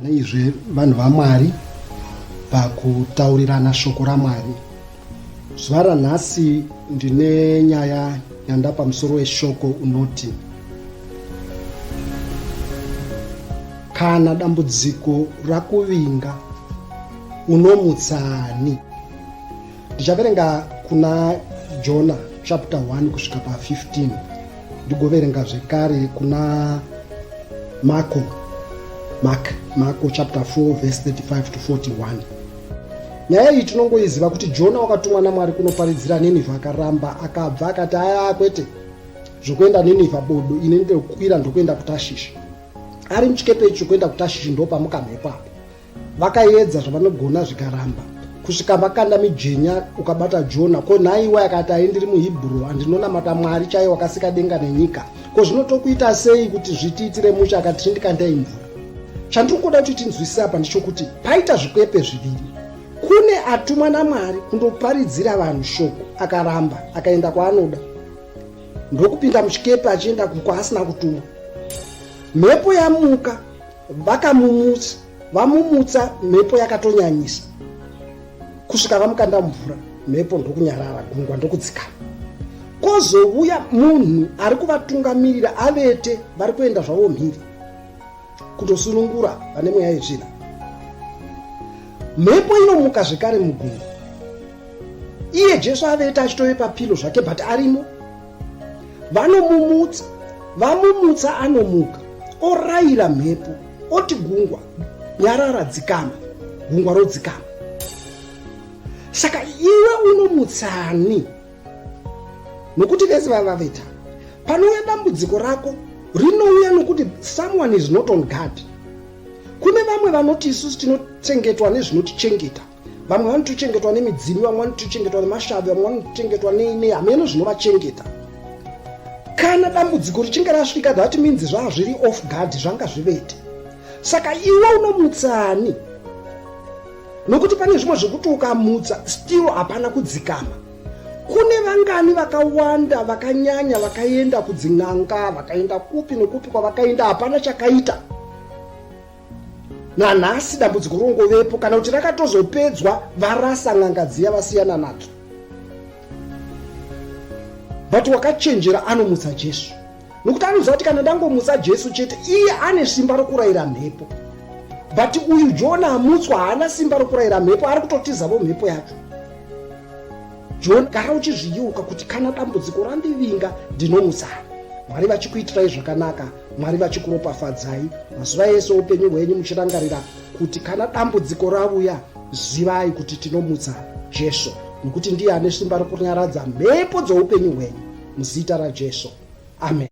Neizve vanhu vaMwari pakutaurirana shoko raMwari. Zuva ranhasi ndine nyaya yandapa musoro weshoko unoti kana dambudziko rakuvinga unomutsani. Ndichaverenga kuna Jona chapter 1 kusvika pa 15 ndigoverenga zvekare kuna Marko Mark Marko chapter 4 verse 35 to 41. Nyaya iyi tinongoiziva kuti Jona wakatumwa naMwari kunoparidzira Ninivha akaramba akabva akati aya kwete zvokuenda Ninivha bodo ini ndokwira ndokuenda kuTashishi. Ari muchikepe ichi chokuenda kuTashishi ndopamuka mhepo apa. Vakaedza zvavanogona zvikaramba kusvika vakanda mijenya ukabata Jona. Ko nhaiwe akati ai ndiri muHibhuru andinonamata Mwari chaiye wakasika denga nenyika. Ko zvino tokuita sei kuti zvitiitire mushe akati chindikandai mvura. Chandiri kuda kuti tinzwisise apa ndechokuti paita zvikwepe zviviri. Kune atumwa naMwari kundoparidzira vanhu shoko akaramba akaenda kwaanoda ndokupinda muchikepe achienda kwaasina kutumwa. Mhepo yamuka Vakamumutsa, vamumutsa mhepo yakatonyanyisa kusvika vamukanda mvura, mhepo ndokunyarara, gungwa ndokudzikama. Kozouya munhu ari kuvatungamirira avete, vari kuenda zvavo mhiri kundosunungura vane mweya yetsvina. Mhepo inomuka zvekare mugungwa. Iye Jesu avete achitove papilo zvake but arimo. Vanomumutsa, vamumutsa anomuka orayira mhepo oti gungwa nyarara dzikama, gungwa rodzikama. Saka iwe unomutsani? Nokuti vese vava vaveta. Panouya dambudziko rako rinouya nokuti someone is not on guard. Kune vamwe vanoti isusu tinochengetwa nezvinotichengeta. Vamwe vanotochengetwa nemidzimu, vamwe vanotochengetwa nemashavi, vamwe vanotochengetwa nei nei, hameno zvinovachengeta. Kana dambudziko richinge rasvika that means zvaa zviri off guard, zvanga zvivete. Saka iwe unomutsani? Nokuti pane zvimwe zvekuti ukamutsa still hapana kudzikama. Kune vangani vakawanda vakanyanya vakaenda kudzin'anga, vakaenda kupi nekupi kwavakaenda, hapana chakaita. Nanhasi dambudziko rongovepo kana kuti rakatozopedzwa varasa n'anga dziya vasiyana nadzo. But wakachenjera anomutsa Jesu nokuti anoziva kuti kana ndangomutsa Jesu chete iye ane simba rokurayira mhepo. But uyu Jona amutswa haana simba rokurayira mhepo, ari kutotizavo mhepo yacho. John, gara uchizviyeuka kuti kana dambudziko randivinga ndinomutsana. Mwari vachikuitirai zvakanaka, Mwari vachikuropafadzai mazuva ese oupenyu hwenyu muchirangarira kuti kana dambudziko ravuya zivai kuti tinomutsa Jesu nokuti ndiye ane simba rokunyaradza mhepo dzoupenyu hwenyu muzita raJesu. Amen.